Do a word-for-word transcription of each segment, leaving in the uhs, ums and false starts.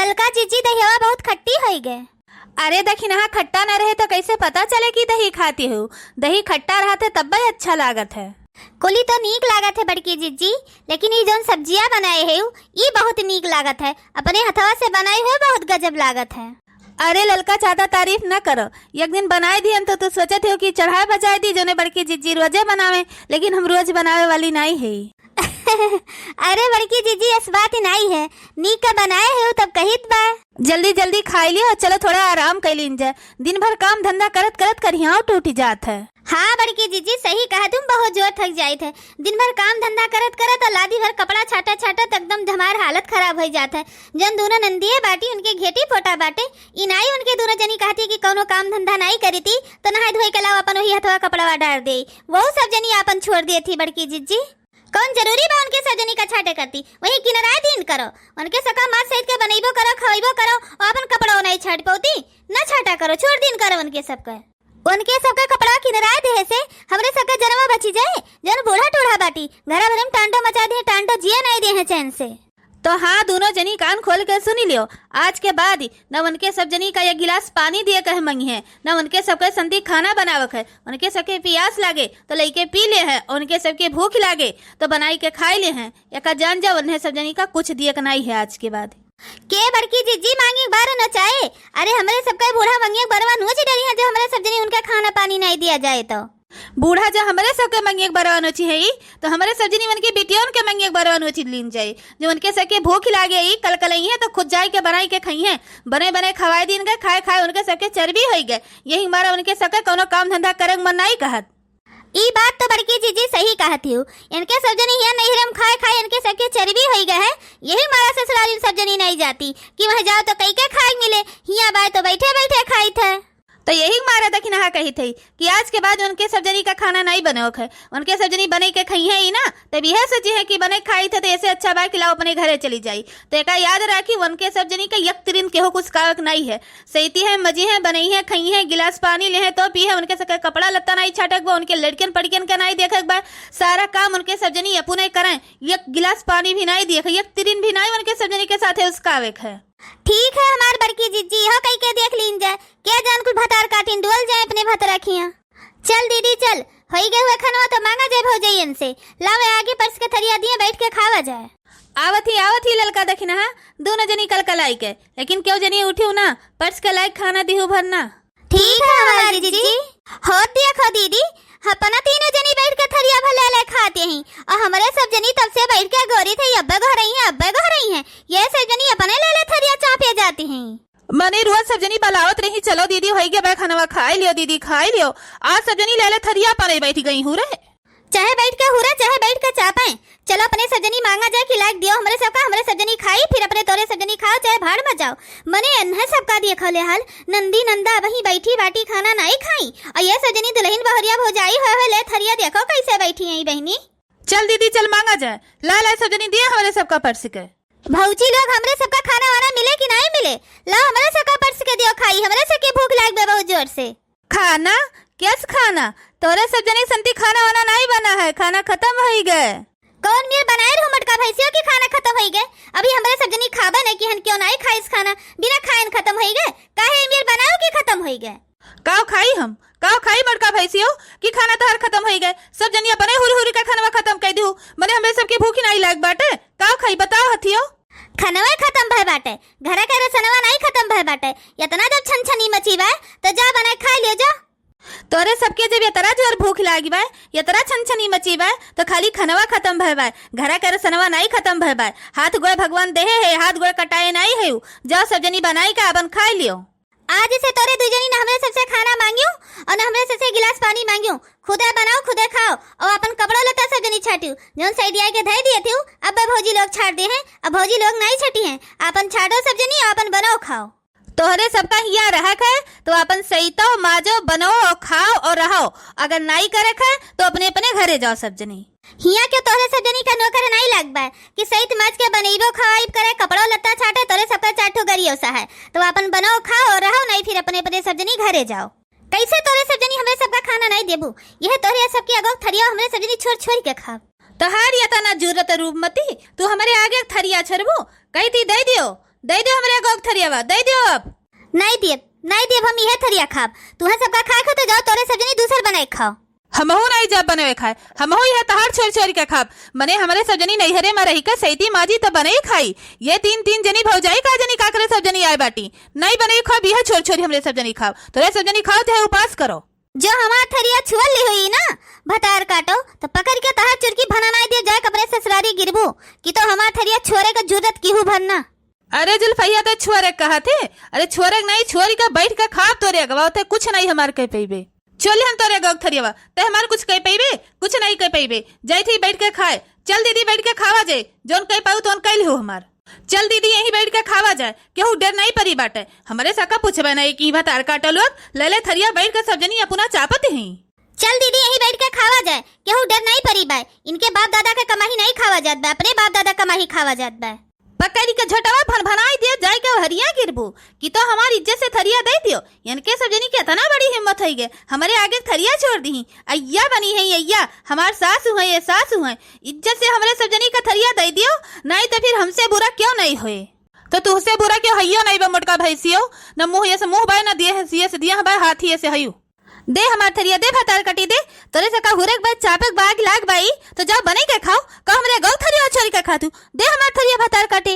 ललका जीजी, दहियवा बहुत खट्टी होई गए। अरे दखिनहा, खट्टा न रहे तो कैसे पता चले कि दही खाती हो? दही खट्टा रहत है तब्बे अच्छा लागत है। कुली तो नीक लागत है बड़की जीजी, लेकिन ई जौन सब्जिया बनाए है ई बहुत नीक लागत है। अपने हथवा से बनाए हो बहुत गजब लागत है। अरे ललका, ज्यादा तारीफ न करो। एक दिन बनाए दियन तो तू सोचत हो कि चढ़ाए बजाए दी, जौने बड़की जीजी रोजे बनावे, लेकिन हम रोज बनावे वाली नाई है। अरे बड़की जीजी, ऐस बात ही नाई है, नीक का बनाए है तब कहित बा। जल्दी जल्दी खाई लियो, चलो थोड़ा आराम कर लीन जाए। दिन भर काम धंधा करत करत करिहाव टूट जात है। हाँ बड़की जीजी, सही कहा तुम, बहुत जोर थक जाइत है। दिन भर काम धंधा करत करत और लादी भर कपड़ा छाटत छाटत एकदम हमार हालत खराब हो जात है। जौन दोनों नंदिये बाटी, उनके घेटी फोटा बाटे, ई नाई उनके दोनों जनी कहती कि कौनो काम धंधा नाई करीती, तो नहाए धोए के अलावा अपन वही हथवा कपड़वा डार दे। वहू सब जनी आपन छोड़ दिए थी बड़की जीजी। कौन जरूरी बा उनके सब जनी का छाटे करती? वही किनराए दीन करो, उनके सबका मार सहित के बनइबो करो, खवइबो करो, और अपन कपड़ो नाई छाट पौती, न छाटा करो, छोड़ दीन करो उनके सबके। उनके सबके कपड़ा किनराए देहे से हमरे सबके जनवा बची जाए, जौन बूढ़ा टूढ़ा बाटी, घरा भरे में टांडो मचा दे, टांडो जिए नाई देहे चैन से। तो हाँ, दोनों जनी कान खोल के सुनी लियो, आज के बाद न उनके सब जनी का एक गिलास पानी दिए कहे मंगिहे, न उनके सबके संती खाना बनावक है। उनके सबके पियास लागे तो लइके पी ले हैं, उनके सबके भूख लागे तो बनाई के खाई ले हैं। एका जान जा, उन्हें सब जनी का कुछ दिए के नाई है आज के बाद। के बड़की जीजी, मांगी एक बार नोचाए? अरे हमरे सबके बूढ़ा मंगिया के बरवा नोच डरी है, जो हमरे सब जनी उनका खाना पानी नाई दिया जाए तो। बूढ़ा जो हमरे सबके मंगिया के बरवा नोची है ई, तो हमरे सब जनी उनके बिटियन के मंगिया के बरवा नोची लीन जाए, जो उनके सबके भूख लागे ई, कल कलई है तो खुद जाए के बनाई के खई है। बने बने खवाए दीन गए, खाए खाए उनके सबके चर्बी होई गए, यही मारा उनके सबके कौनो काम धंधा करे के मन नाई कहत। ई बात तो बड़की जीजी सही कहत हियो, इनके सब जनी हिया नैहरे में खाए खाए इनके सबके चर्बी होई गए है, यही मारा ससुरारी में सब जनी नाई जाती कि वहाँ जाओ तो कई के खाए मिले, हिया बाय तो बैठे बैठे खाई थे। तो यही मारा दखिनहा कही थे कि आज के बाद उनके सब जनी का खाना नाई बने है, उनके सब जनी बने के खई है ही ना, तब यह सोची है कि बने खाई थे तो ऐसे अच्छा बा कि लाओ अपने घरे चली जाई। तो एका याद रखी, उनके सब जनी का एक तिरिन केहू कुछ कावक नाई है, सैती है, मजी है, बनई है, खई है, गिलास पानी ले है तो पी है, उनके सबके कपड़ा लत्ता नाई छाटक बा, उनके लड़कियन पड़कियन का नाई देखक बा, सारा काम उनके सब जनी अपने करें, एक गिलास पानी भी नाई दिए, एक तिरिन भी नाई उनके सब जनी के साथे उसकावे के है। ठीक है हमार बड़की जीजी, हो कई के देख लीन जाए, के जान कुल भतार काटिन डोल जाए अपने भतरा खिया। चल दीदी चल, होई गए हुए खनवा तो मांगा जाए भौजैयन से, लावे आगे परस के थरिया दिए बैठ के खावा जाए। आवत ही, आवत ही ललका दखिनहा, दोनों जनी कलकलाई के, लेकिन केहू जनी उठियो ना, परस के लायक खाना दिहू भर ना। ठीक है हमार जीजी। होत देखो दीदी, अपना तीनों जनी बैठ के थरिया भर ले ले खाते हैं, और हमरे सब जनी तब से बैठ के गोरी थे, अब्बे गोहरई हैं, अब्बे गोहरई हैं, ये सब जनी अपने ले ले थरिया चापे जाती हैं। मने रोज सब जनी बलावत रही, "चलो दीदी, होई गया बा खनवा, खाई लियो दीदी, खाई लियो।" आज सब जनी ले ले थरिया पारे बैठ गई हूँ रे। चाहे बैठ के हुरे, चाहे बैठ के चापे, चलो अपने सब जनी मांगा जाए कि लायक दियो हमरे सबका, हमरे सब जनी खाई, फिर अपने तोरे सब जनी खाओ, चाहे भाड़ में जाओ। मने एन्हे सबका दिए खौले हाल, नंदी नंदा वहीं बैठी बाटी खाना नाई खाई, और ये सब जनी दुल्हन बहुरिया भौजाई होए होए ले थरिया देखो कैसे बैठी हैं बहनी। चल दीदी, चल मांगा जाए, ला ला सब जनी दिए हमरे सबका परस के। भौजी लोग, हमरे सबका खाना वाना मिले कि नाई मिले? लाओ, हमरे सबका परस के दियो खाई, हमरे सबके भूख लाग बे बहुत जोर से। खाना? केस खाना? तोरे सब जनी संती खाना वाना नाई बना है, खाना खतम होई गए। कौन मेर बनाए रहू मटका भैंसियों की खाना खतम होई गए? अभी हमरे सब जनी खाबे नहीं किहन, क्यों नाई खाइस खाना, बिना खाएन खतम होई गए। काहे मेर बनाओ कि खतम होई गए? काव खाई हम, काव खाई बड़का भैंसियो कि खाना तोहर खतम होई गए। सब जनी अपने हुरी हुरी का खानवा खतम कर दिहू, मने हमरे सबके भूख ही नाई लाग बाटे। काव खाई बताओ हथियो। खानवा खतम भय बाटे, घरा के रसनवा नाई खतम भय बाटे। इतना जब छनछनी मची बा तो जा बनाए खा लियो जा। तोरे सबके जब इतना जोर भूख लागी बा, इतना छनछनी मची बा, तो खाली खानवा खतम भय बा, घरा के रसनवा नाई खतम भय बा। हाथ गोड़ भगवान देहे है, हाथ गोड़ कटाए नाई है। जाओ सब जनी बनाई का अपन खा लियो। आज से तोरे दू जनी न हमरे सबसे खाना मांगियो और न हमरे सबसे गिलास पानी मांगियो। खुदे बनाओ, खुदे खाओ और अपन कपड़ो लत्ता सब जनी छाटियो। जौन सैदिया के धई दिए थे, अब भौजी लोग छाट दे हैं, अब भौजी लोग नाई छटी हैं। अपन छाटो सब जनी और अपन बनाओ खाओ। तोहरे सबका हिया रहक है तो अपन सैतो, माजो, बनाओ और खाओ और रहो। अगर नाई करक है तो अपने अपने घरे जाओ सब जनी। हिया के तोहरे सब जनी का नौकर नाई लाग बा कि सैत माज के बनइबो खवाइब करे, कपड़ो लत्ता छाटे, तोरे सबका चार ठो गरियो सा है। तो अपन बनाओ, खाओ और रहो, नाई फिर अपने अपने सब जनी घरे जाओ। कैसे तोरे सब जनी हमरे सबका खाना नाई देबू? यह तोहरे सबके अगो थरिया हमरे सब जनी छोड़ छोड़ के खाब। तोहार या तना जरूरत रूपमती, तू हमरे आगे थरिया छोड़बू? कही थी दे दियो, दइ दियो हमरे गोग थरियावा, दइ दियो अब। नाहीं देब, नाहीं देब, हम इहे थरिया खाब। तुहैं सबका खाए क है तो जाओ, तोरे सब जनी दूसर बनाइ खाओ। हमहू नाहीं जाब बनवे खाए, हमहू इहे तहार छोरि छोरि के खाब। मने हमरे सब जनी नैहरे मा रहि के सइती माजी त बनइ खाई। ये तीन तीन जनी भौजाई का जनी काकरे सब जनी आए बाटी। नाहीं बनइ खाब, इहे छोरि छोरि हमरे सब जनी खाब। तोरे सब जनी खाओ चाहे उपास करो। जो हमार थरिया छुअल ली हुई ना, भतार काटो, त पकरि के तहार चुरकी भननाइ दियो, जाइ के अपने ससुरारी गिरबू, कि तो हमार थरिया छोरे क जुर्रत किहू भर ना। अरे जुल्फैया, तैं छुअरे क कहत है? अरे छुअरे क नाहीं, छोरि के बइठ के खाब तोरे अगवा, तैं कुछ नाहीं हमार कहि पइबे। चोलिहन तोरे गोग थरियावा, तैं हमार कुछ कहि पइबे? कुछ नाहीं कहि पइबे। जाइत ही बइठ के खाए। चल दीदी, बइठ के खावा जाए, जौन कहि पाऊ तौन कहि लिहू हमार। चल दीदी, यहीं बइठ के खावा जाए, केहू डेर नाहीं परी बाटे। हमरे सबका पुछबे नाहीं कि भतार काटो लोग, ले ले थरिया, बइठ के सब जनी अपना चापत ही। चल दीदी, यहीं बइठ के खावा जाए, केहू डेर नाहीं परी बाय। इनके बाप दादा के कमाही नाहीं खावा जात बा, अपने बाप दादा कमाही खावा जात बा। पकड़ि के झोटवा भनभनाइ दियो, जाइ के हरिया गिरबू, कि तो हमार इज्जत से थरिया दइ दियो। इनके सब जनी के एतना बड़ी हिम्मत होइ गए, हमरे आगे थरिया छोरि दिहीं। अइया बनी हैं अइया, हमार सासु हैं, ये सासु हैं। इज्जत से हमरे सब जनी का थरिया दइ दियो, नाहीं त फिर हमसे बुरा केहू नाहीं होए। त तुहसे बुरा केहू हइयो नाहीं बा मोटका भैंसियो, न मुँह ये से मुँह बाय, न देह ये से देह बाय, हाथ ये से हइयो। दे हमार थरिया, दे भतार काटी दे। तोरे सबका हुरे क बा, चापे क बा, आग लाग बाई, त जाओ बनइ के खाओ। का हमरे गोग थरिया छोरि के खातू? दे हमार थरिया भतार काटी।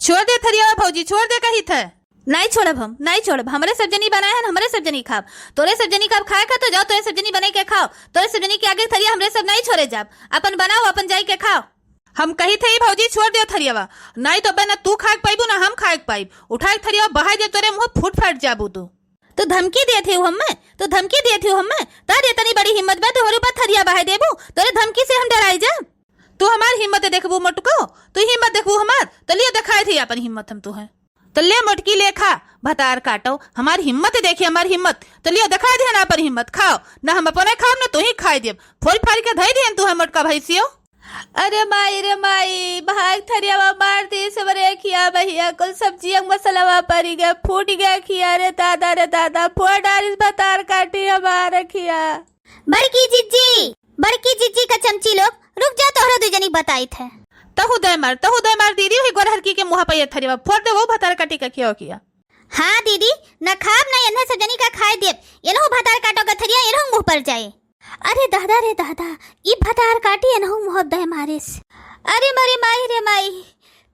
छोरि दे थरिया भौजी, छोरि दे कहित है। नाहीं छोड़ब हम, नाहीं छोड़ब। हमरे सब जनी बनाए हन, हमरे सब जनी खाब। तोरे सब जनी का अब खाए क है तो जाओ, तोरे सब जनी बनइ के खाओ। तोरे सब जनी के आगे थरिया हमरे सब नाहीं छोरे जाब। अपन बनाओ, अपन जाइ के खाओ। हम कहित है भौजी, छोरि दियो थरियावा, नाहीं तो बे न तू खाए क पइबू, न हम खाए क पाइब। उठाए क थरियावा बहाइ दे तोरे मुँह, फूट फाट जाबू तू। तू धमकी देत है हम्मे, तू धमकी देत है हम्मे, तोरे एतनी बड़ी हिम्मत बा, तू हमरे ऊपर थरिया बहाइ देबू, तोरे धमकी से हम डेराइ जाब? तू हमार हिम्मत देखबू मोटको, तू हिम्मत देखबू हमार, त लियो देखाइत ही अपन हिम्मत हम तुहैं। त ले मोटकी ले खा, भतार काटो, हमार हिम्मत देखी, हमार हिम्मत, त लियो देखाइ दिहन अपन हिम्मत, खाओ, न हम अपने खाब न तुहीं खाइ देब, फोरि फारि के धइ दिहन तुहैं मोटका भैंसियो। अरे माई रे माई, भाग थरियावा मार दिहिस हमरे अँखिया बहिया, कुल सब्जिया क मसलवा परि गए, फूटि गए अँखिया रे दादा रे दादा, फोर डारिस भतार काटी हमार अँखिया। बड़की जिज्जी, बड़की जिज्जी क चमची लोग, रुक जा, तोहरो दुइ जनी क बताइत है। तहू दे मार, तहू दे मार दीदी, वही गोरहरकी के मुँह पे ये थरियावा फोर दे, वो भतार काटी क खियाओ किया। हाँ दीदी, न खाब न एन्हे सब जनी का खाए देब, एनहू भतार काटो क थरिया एनहू मुँह पर जाए। अरे दादा रे दादा, ई भतार काटी एनहू मुँह दे मारिस। अरे मरे माई रे माई,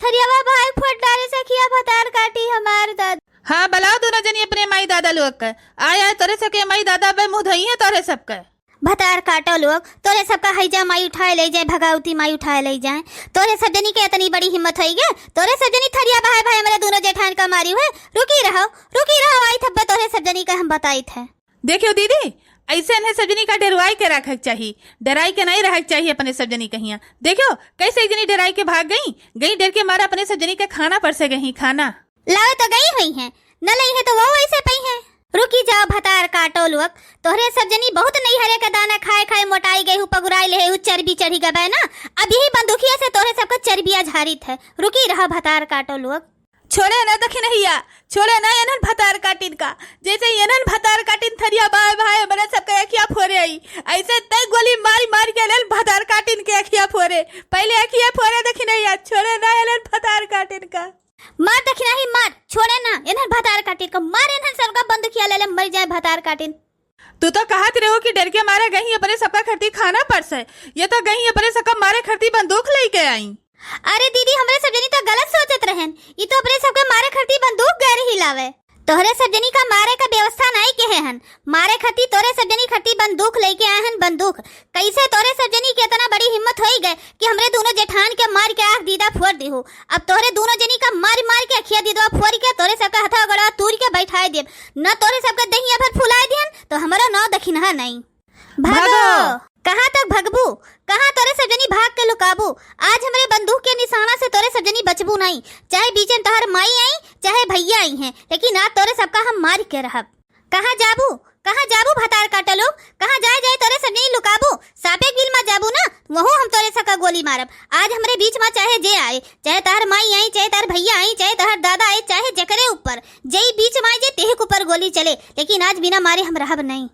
थरियावा भाई फोर डारिस अँखिया भतार काटी हमार दादा। हाँ, बलाओ दुनो जनी अपने माई दादा लोग के। आय, आय, तोरे सबके माई दादा बे मुँह धोइहैं तोरे सबके। भतार काटो लोग, तोरे सबका हैजा माई उठाए लइ जाए, भगावती माई उठाए लइ जाए। तोरे सब जनी के एतनी बड़ी हिम्मत होइ गए, तोरे सब जनी थरिया बहाए भाई हमरे दुनो जेठान का मारी हुए। रुकी रहो, रुकी रहो, आइत हब्बे तोरे सब जनी का हम बताइत है। देखियो दीदी, अइसे एन्हे सब जनी का डेरवाइ के रखे क चाही, डेराइ के नाहीं रहे क चाही अपने सब जनी कहियाँ। देखियो, कइसे एक जनी डेराइ के भाग गई, गई डेर के मारे अपने सब जनी के खाना परसे गई, खाना। लावे तो गई हुइहैं, न लइहैं तो वो वइसे पइहैं। रुकी जाओ भतार काटो लोग, तोहरे सब जनी बहुत नैहरे के दाना खाए खाए मोटाइ गई हू, पगुराइ लेहे हू, चर्बी चढ़ि गबे ना। अब यही बंदूकिया से तोहरे सबका चर्बिया झारित है। रुकी रहो भतार काटो लोग। छोड़े ना दखिनहिया, छोड़े ना एनहन भतार काटिन का। जइसे एनहन भतार काटिन थरिया बाय भाई हमरे सबके अँखिया फोरे आई, अइसे तैं गोली मारि मारि के एनहन भतार काटिन के अँखिया फोरे। पहिले अँखिया फोरे दखिनहिया, छोड़े ना एनहन भतार काटिन का। मार दखिनही मार, छोड़े ना एनहन भतार काटिन का, मार एनहन सबका बंदूकिया लेले मरि जाए भतार काटिन। तू तो कहत रहू कि डेर के मारे गई अपने सबका खरती खाना परसे, ये तो गई अपने सबका मारे खरती बंदूक लइके आई। अरे दीदी, हमरे सब जनी तो गलत सोचत रहेन, ई तो अपने सबके मारे खरती बंदूक गए रही लावे। तोहरे सब जनी का मारे का व्यवस्था नाहीं किहे हन, मारे खरती तोरे सब जनी खरती बंदूक लइके आए हन, बंदूक। कइसे तोरे सब जनी के एतना बड़ी हिम्मत होइ गए कि हमरे दुनो जेठान के मारि के आँख दीदा फोर दिहू। अब तोहरे दुनो जनी का मारि मारि के अँखिया दीदवा फोरि के तोरे सबका हथवा गोड़वा तूरि के बइठाइ देब। न तोहरे सबका दहिया भर फुलाइ दिहन, त हमरो नाव दखिनहा नाहीं। भागो। भागो। कहाँ तक भगबू? कहाँ तोरे सब जनी भाग के लुकाबू? आज हमरे बंदूक के निसाना से तोरे सब जनी बचबू नाहीं। चाहे बीचे में तोहर माई आई, चाहे भइया अइहैं, लेकिन आज तोरे सबका हम मारि के रहब। कहाँ जाबू? कहाँ जाबू भतार काटो लोग? कहाँ जाए जाए तोरे सब जनी लुकाबू? साँपे के बिल मा जाबू ना, वहू हम तोरे सबका गोली मारब। आज हमरे बीच मा चाहे जे आए, चाहे तोहर माई आई, चाहे तोहर भइया आई, चाहे तोहर दादा आए, चाहे जेकरे ऊपर, जेई बीच मा आए जे तेहे के ऊपर गोली चले, लेकिन आज बिना मारे हम रहब नाहीं।